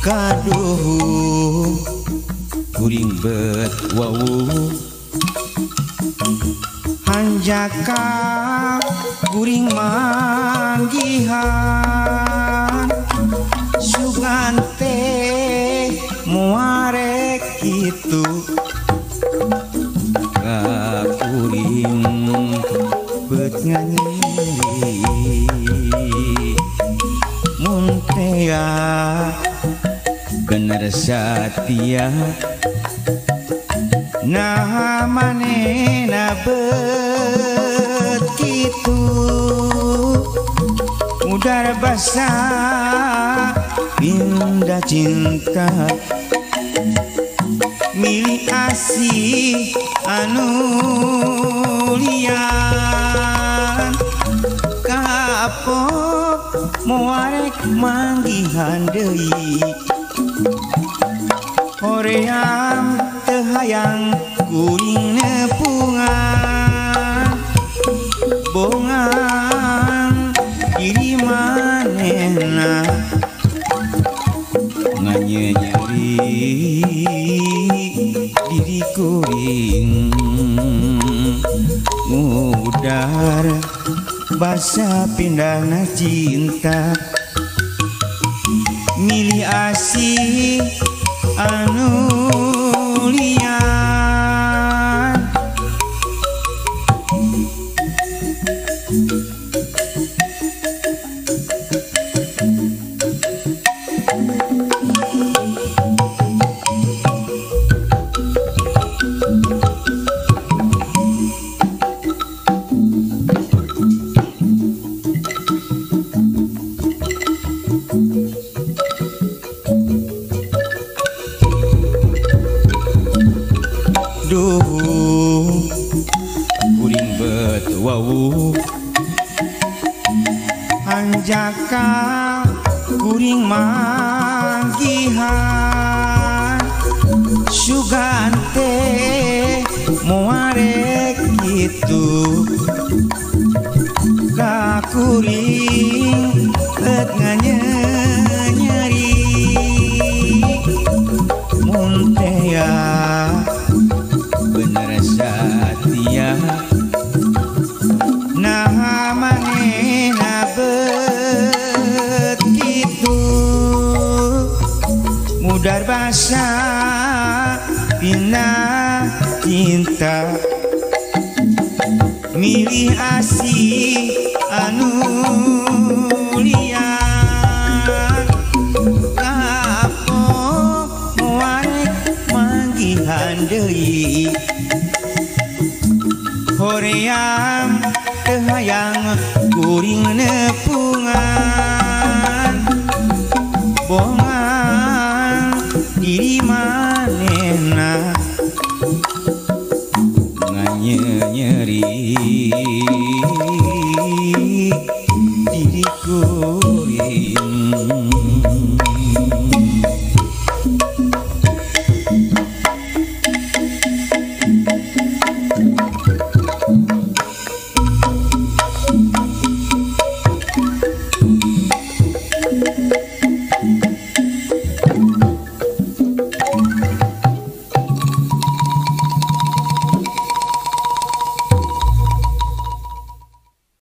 Kaduh kuring bet wawuh hanjaka kuring manggihan sugan teh muarek kitu ka kuring bet nganyeri mun tea bener satia nah manehna bet kitu udar basah pindah cinta milih asih anu lian kapok moarek manggihan deui hoream teu hayang kuring nepungan bongan diri manehna nganyenyeri diri kuring mudar basa pindahna cinta milih asih anu lian. Duh kuring bet wawuh hanjaka kuring manggihan sugan teh moarek kitu ka kuring bet nganyenyeri mun tea bener satia nah manehna bet kitu mudar basah pindah cinta milih asih anu lian kapok moarek manggihan deui hoream teu hayang kuring nepungan bongan diri manehna nganyenyeri diri kuring.